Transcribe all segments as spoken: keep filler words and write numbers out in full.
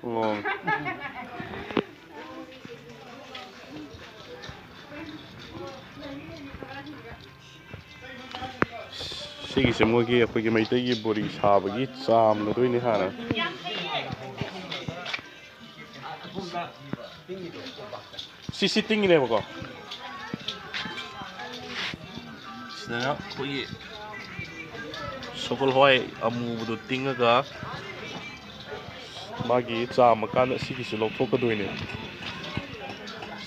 ꯑꯣ꯫ ꯁꯤꯒꯤꯁꯦ ꯃꯣꯏꯒꯤ, ꯑꯩꯈꯣꯏꯒꯤ ꯃꯩꯇꯩꯒꯤ ꯕꯣꯔꯤ ꯁꯥꯕꯒꯤ ꯆꯥꯝꯒꯗꯣꯏꯅꯦ ꯍꯥꯟꯅ꯫ ꯁꯤ, ꯁꯤ ꯇꯤꯡꯉꯤꯅꯦꯕꯀꯣ꯫ ꯁꯤꯗꯅ ꯑꯩꯈꯣꯏꯒꯤ ꯁꯒꯣꯜ ꯍꯋꯥꯏ ꯑꯃꯨꯕꯗꯣ ꯇꯤꯡꯉꯒ ꯃꯥꯒꯤ ꯆꯥꯝꯃꯀꯥꯟꯗ ꯁꯤꯒꯤꯁꯤ ꯂꯧꯊꯣꯛꯀꯗꯣꯏꯅꯦ꯫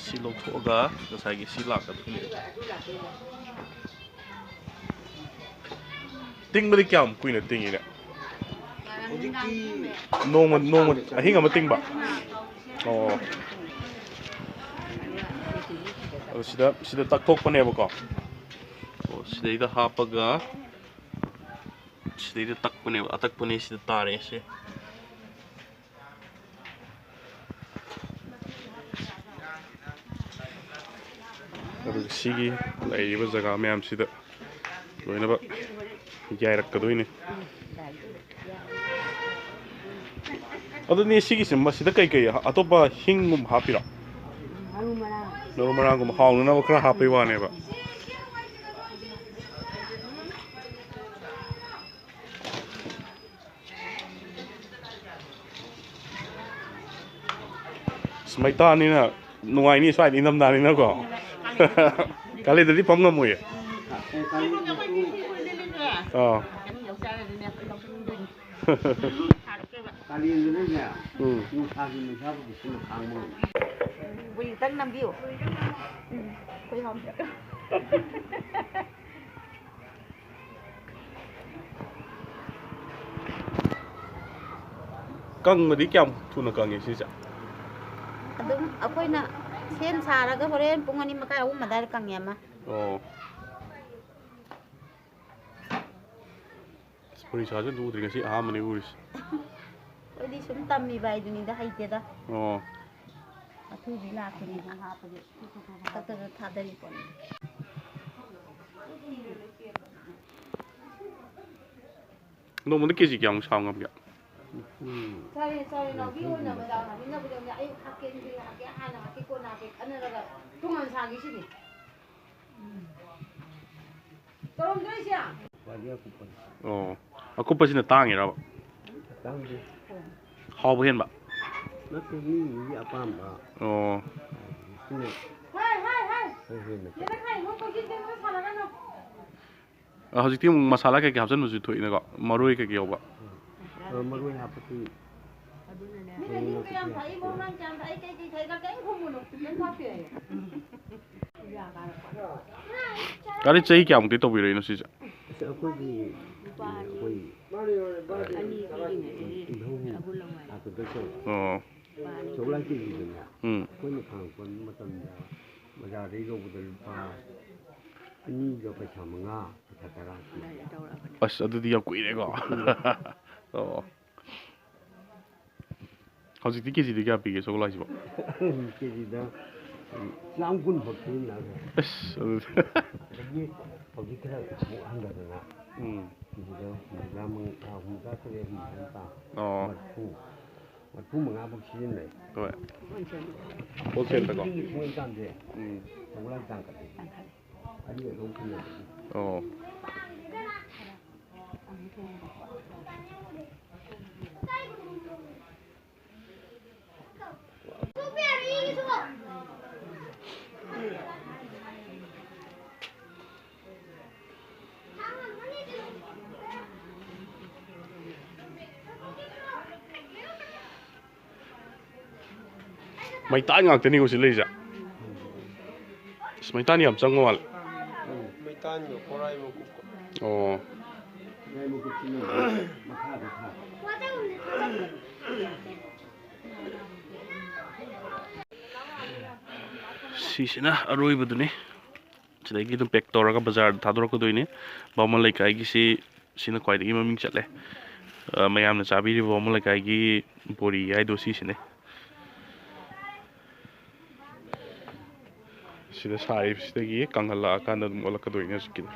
ꯁꯤ ꯂꯧꯊꯣꯛꯑꯒ ꯉꯁꯥꯏꯒꯤ ꯁꯤ ꯂꯥꯛꯀꯗꯣꯏꯅꯦ꯫ ꯇꯤꯡꯕꯗꯤ ꯀꯌꯥꯝ ꯀꯨꯏꯅ ꯇꯤꯡꯉꯤꯅꯦ? ꯍꯧꯖꯤꯛꯇꯤ ꯅꯣꯡꯃ, ꯅꯣꯡꯃ ꯑꯍꯤꯡ ꯑꯃ ꯇꯤꯡꯕ? ꯑꯣ꯫ ꯑꯗꯨ ꯁꯤꯗ, ꯁꯤꯗ ꯇꯛꯊꯣꯛꯄꯅꯦꯕꯀꯣ꯫ ꯑꯣ, ꯁꯤꯗꯩꯗ ꯍꯥꯞꯄꯒ, ꯁꯤꯗꯩꯗ ꯇꯛꯄꯅꯦꯕ, ꯑꯇꯛꯄꯅꯦ ꯁꯤꯗ ꯇꯥꯔꯛꯏꯁꯦ꯫ ꯑꯗꯨꯒ ꯁꯤꯒꯤ ꯂꯩꯔꯤꯕ ꯖꯒꯥ ꯃꯌꯥꯝꯁꯤꯗ ꯂꯣꯏꯅꯃꯛ ꯌꯥꯏꯔꯛꯀꯗꯣꯏꯅꯤ꯫ ꯑꯗꯨꯅꯤ ꯁꯤꯒꯤꯁꯦ, ꯃꯁꯤꯗ ꯀꯩꯀꯩ ꯑꯇꯣꯞꯄ ꯍꯤꯡꯒꯨꯝꯕ ꯍꯥꯞꯄꯤꯔꯣ? ꯃꯔꯨ ꯃꯔꯥꯡ꯫ ꯃꯔꯨ ꯃꯔꯥꯡꯒꯨꯝꯕ ꯍꯥꯎꯅꯅꯕ ꯈꯔ ꯍꯥꯞꯄꯩ ꯋꯥꯅꯦꯕ꯫ ꯑꯁ, ꯃꯩꯇꯥꯅꯤꯅ ꯅꯨꯡꯉꯥꯏꯅꯤ, ꯁ꯭ꯋꯥꯏꯗ ꯏꯪꯊꯝꯊꯥꯅꯤꯅꯀꯣ꯫ ꯀꯥꯂꯦꯟꯗꯗꯤ ꯐꯝ ꯉꯝꯃꯣꯏꯌꯦ꯫ ꯑꯥ꯫ ꯀꯥꯂꯦꯟꯗꯅꯅꯦ, ꯎꯝ꯫ ꯅꯨꯡꯁꯥꯒꯤ ꯃꯩꯁꯥꯕꯨꯗꯤ ꯁꯤꯅ ꯈꯥꯡꯕ ꯉꯝꯃꯤ꯫ ꯕꯨꯔꯤ ꯈꯤꯇꯪ ꯅꯝꯕꯤꯌꯨ꯫ ꯎꯝ, ꯑꯩꯈꯣꯏ ꯍꯥꯎꯅ꯫ ꯀꯪꯕꯗꯤ ꯀꯌꯥꯝ ꯊꯨꯅ ꯀꯪꯉꯤ ꯁꯤꯁꯦ? ꯑꯗꯨꯝ ꯑꯩꯈꯣꯏꯅ ꯁꯦꯝ ꯁꯥꯔꯒ ꯍꯣꯔꯦꯟ ꯄꯨꯡ ꯑꯅꯤ ꯃꯈꯥꯏ, ꯑꯍꯨꯝ ꯑꯗꯥꯏꯗ ꯀꯪꯉꯦ ꯑꯃ꯫ ꯑꯣ꯫ ꯑꯁ, ꯐꯨꯔꯤ ꯁꯥꯁꯨ ꯑꯝꯇ ꯎꯗ꯭ꯔꯤ, ꯉꯁꯤ ꯑꯍꯥꯟꯕꯅꯤ ꯎꯔꯤꯁꯦ꯫ ꯑꯩꯈꯣꯏꯗꯤ ꯁꯨꯝ ꯇꯝꯃꯤꯕ ꯍꯥꯏꯗꯨꯅꯤꯗ, ꯍꯩꯇꯦꯗ꯫ ꯑꯣ꯫ ꯑꯊꯨꯕꯤ ꯂꯥꯛꯄꯅꯤ ꯁꯨꯝ ꯍꯥꯞꯄꯒꯤ꯫ ꯈꯛꯇꯗ ꯊꯥꯗꯔꯤ ꯄꯣꯠꯅꯤ꯫ ꯅꯣꯡꯃꯗ ꯀꯦꯖꯤ ꯀꯌꯥꯃꯨꯛ ꯁꯥꯕ ꯉꯝꯒꯦ? ꯎꯝ꯫ ꯁꯥꯔꯦ, ꯁꯥꯔꯦ, ꯅꯥꯎꯕꯤ ꯍꯣꯏꯅ ꯃꯗꯥꯝ ꯍꯥꯞꯅꯤꯡꯅꯕꯗꯧꯅꯦ꯫ ꯑꯌꯨꯛ ꯍꯥꯞꯀꯦ, ꯅꯨꯡꯊꯤꯜ ꯍꯥꯞꯀꯦ, ꯍꯥꯟꯅ ꯍꯥꯞꯀꯦ, ꯀꯣꯟꯅ ꯍꯥꯞꯀꯦ ꯈꯟꯅꯔꯒ ꯇꯣꯉꯥꯟ ꯁꯥꯈꯤꯁꯤꯅꯤ꯫ ꯇꯧꯔꯝꯗ꯭ꯔꯣ ꯏꯆꯦ? ꯈ꯭ꯋꯥꯏꯗꯒꯤ ꯑꯀꯨꯞꯄꯅꯤ꯫ ꯑꯣ꯫ ꯑꯀꯨꯞꯄꯁꯤꯅ ꯇꯥꯡꯉꯤꯔꯕ? ꯇꯥꯡꯗꯦ꯫ ꯍꯥꯎꯕ ꯍꯦꯟꯕ? ꯅꯠꯇꯦ, ꯃꯤ ꯃꯤꯒꯤ ꯑꯄꯥꯝꯕ꯫ ꯑꯣ꯫ ꯁꯤꯅ ꯍꯥꯏ, ꯍꯥꯏ, ꯍꯥꯏ꯫ ꯈꯔ ꯍꯦꯟꯅ ꯆꯠꯂꯦ꯫ ꯌꯦꯗ ꯈꯥꯏ, ꯃꯣꯏ ꯀꯣꯏꯆꯦꯟ ꯆꯦꯟꯕ ꯁꯥꯟꯅꯒꯅꯨ꯫ ꯑ, ꯍꯧꯖꯤꯛꯇꯤ ꯑꯃꯨꯛ ꯃꯁꯥꯂꯥ ꯀꯩꯀꯩ ꯍꯥꯞꯆꯤꯟꯕꯁꯨ ꯊꯣꯛꯏꯅꯀꯣ, ꯃꯔꯣꯏ ꯀꯩꯀꯩ ꯌꯥꯎꯕ꯫ ꯑ, ꯃꯔꯣꯏ ꯍꯥꯞꯄꯁꯨ꯫ ꯃꯤꯅ ꯍꯤꯡ ꯀꯌꯥꯝ ꯊꯥꯛꯏ, ꯃꯣꯔꯣꯛ ꯃꯌꯥꯝ ꯀꯌꯥꯝ ꯊꯥꯛꯏ, ꯀꯩ ꯀꯩ ꯊꯥꯛꯏ, ꯀꯩꯝ ꯈꯨꯝꯃꯨꯅꯨ, ꯀꯩꯝ ꯊꯥꯛꯇꯦ ꯍꯥꯏꯌꯦ꯫ ꯒꯥꯔꯤ ꯆꯍꯤ ꯀꯌꯥꯃꯨꯛꯇꯤ ꯇꯧꯕꯤꯔꯛꯏꯅꯣ ꯁꯤꯁꯦ? ꯑꯁ, ꯑꯩꯈꯣꯏꯒꯤ, ꯑꯩꯈꯣꯏ ꯑꯅꯤ ꯄꯤꯔꯤꯉꯩꯗꯒꯤ ꯏꯙꯧ ꯑꯒꯨꯜ ꯂꯧ ꯍꯥꯏ꯫ ꯂꯥꯛꯄꯗ ꯇꯧꯕ꯫ ꯑꯣ꯫ ꯁꯒꯣꯜ ꯍꯋꯥꯏ ꯀꯦꯖꯤꯗꯅꯦ, ꯎꯝ꯫ ꯑꯩꯈꯣꯏꯅ ꯈꯪꯉꯛꯄ ꯃꯇꯝꯗ ꯕꯖꯥꯔꯗꯒꯤ ꯂꯧꯕꯗ ꯂꯨꯄꯥ ꯑꯅꯤꯒ ꯄꯩꯁꯥ ꯃꯉꯥ, ꯄꯩꯁꯥ ꯇꯔꯥ ꯄꯤ꯫ ꯑꯗꯨꯋꯥꯏꯗ ꯇꯧꯔꯛꯑꯕꯅꯦ꯫ ꯑꯁ, ꯑꯗꯨꯗꯤ ꯌꯥꯝ ꯀꯨꯏꯔꯦꯀꯣ꯫ ꯀꯨꯏꯔꯦ꯫ ꯑꯣ꯫ ꯍꯧꯖꯤꯛꯇꯤ ꯀꯦꯖꯤꯗ ꯀꯌꯥ ꯄꯤꯒꯦ ꯁꯒꯣꯜ ꯍꯋꯥꯏꯁꯤꯕꯣ? ꯀꯦꯖꯤꯗ ꯆꯥꯝ ꯀꯨꯟ ꯐꯥꯎ ꯄꯤꯔꯝꯃꯦ꯫ ꯑꯁ, ꯑꯗꯨꯗꯤ ꯑꯗꯒꯤ ꯍꯧꯖꯤꯛ ꯈꯔ ꯑꯃꯨꯛ ꯍꯟꯊꯗꯅ ꯎꯝ꯫ ꯀꯦꯖꯤꯗ ꯍꯨꯝꯐꯨꯇꯔꯥ ꯃꯉꯥ, ꯍꯨꯝꯐꯨꯇꯔꯥ ꯇꯔꯦꯠ, ꯍꯨꯝꯐꯨꯇꯔꯥ ꯅꯤꯄꯥꯟ, ꯑꯣ꯫ ꯃꯔꯤꯐꯨ, ꯃꯔꯤꯐꯨ ꯃꯉꯥ ꯐꯥꯎ ꯁꯤꯖꯤꯟꯅꯩ꯫ ꯍꯣꯏ꯫ ꯍꯣꯜꯁꯦꯜꯗꯀꯣ? ꯆꯍꯤ ꯈꯨꯗꯤꯡꯒꯤ ꯁꯨꯃꯥꯏꯅ ꯇꯥꯡꯗꯦ꯫ ꯎꯝ꯫ ꯁꯒꯣꯜ ꯍꯋꯥꯏ ꯇꯥꯡꯈꯠꯂꯤ꯫ ꯑꯅꯤ ꯑꯗꯨꯝ ꯄꯤꯌꯦ꯫ ꯑꯣ꯫ ꯃꯩꯇꯥꯟ ꯉꯥꯛꯇꯅꯤꯀꯣ ꯁꯤ ꯂꯩꯔꯤꯁꯦ꯫ ꯑꯁ, ꯃꯩꯇꯥꯟ ꯌꯥꯝ ꯆꯪꯕ ꯃꯥꯜꯂꯦ꯫ ꯃꯩꯇꯥꯟꯒ ꯈꯣꯔꯥꯏ ꯃꯀꯨꯞꯀ꯫ ꯑꯣ꯫ ꯃꯈꯥꯗ ꯊꯥ꯫ ꯁꯤꯁꯤꯅ ꯑꯔꯣꯏꯕꯗꯨꯅꯤ꯫ ꯁꯤꯗꯒꯤ ꯑꯗꯨꯝ ꯄꯦꯛ ꯇꯧꯔꯒ ꯕꯖꯥꯔꯗ ꯊꯥꯗꯣꯔꯛꯀꯗꯣꯏꯅꯤ꯫ ꯕꯥꯃꯣꯟ ꯂꯩꯀꯥꯏꯒꯤꯁꯤ ꯁꯤꯅ ꯈ꯭ꯋꯥꯏꯗꯒꯤ ꯃꯃꯤꯡ ꯆꯠꯂꯦ꯫ ꯑ, ꯃꯌꯥꯝꯅ ꯆꯥꯕꯤꯔꯤꯕ ꯋꯥꯃꯣ ꯂꯩꯀꯥꯏꯒꯤ ꯕꯣꯔꯤ ꯍꯥꯏꯗꯣ ꯁꯤꯁꯤꯅꯦ꯫ ꯁꯤꯗ ꯁꯥꯔꯤꯕꯁꯤꯗꯒꯤ ꯀꯪꯍꯜꯂꯛꯑꯀꯥꯟꯗ ꯑꯗꯨꯝ ꯑꯣꯜꯂꯛꯀꯗꯣꯏꯅꯦ ꯍꯧꯖꯤꯛꯀꯤꯗꯣ꯫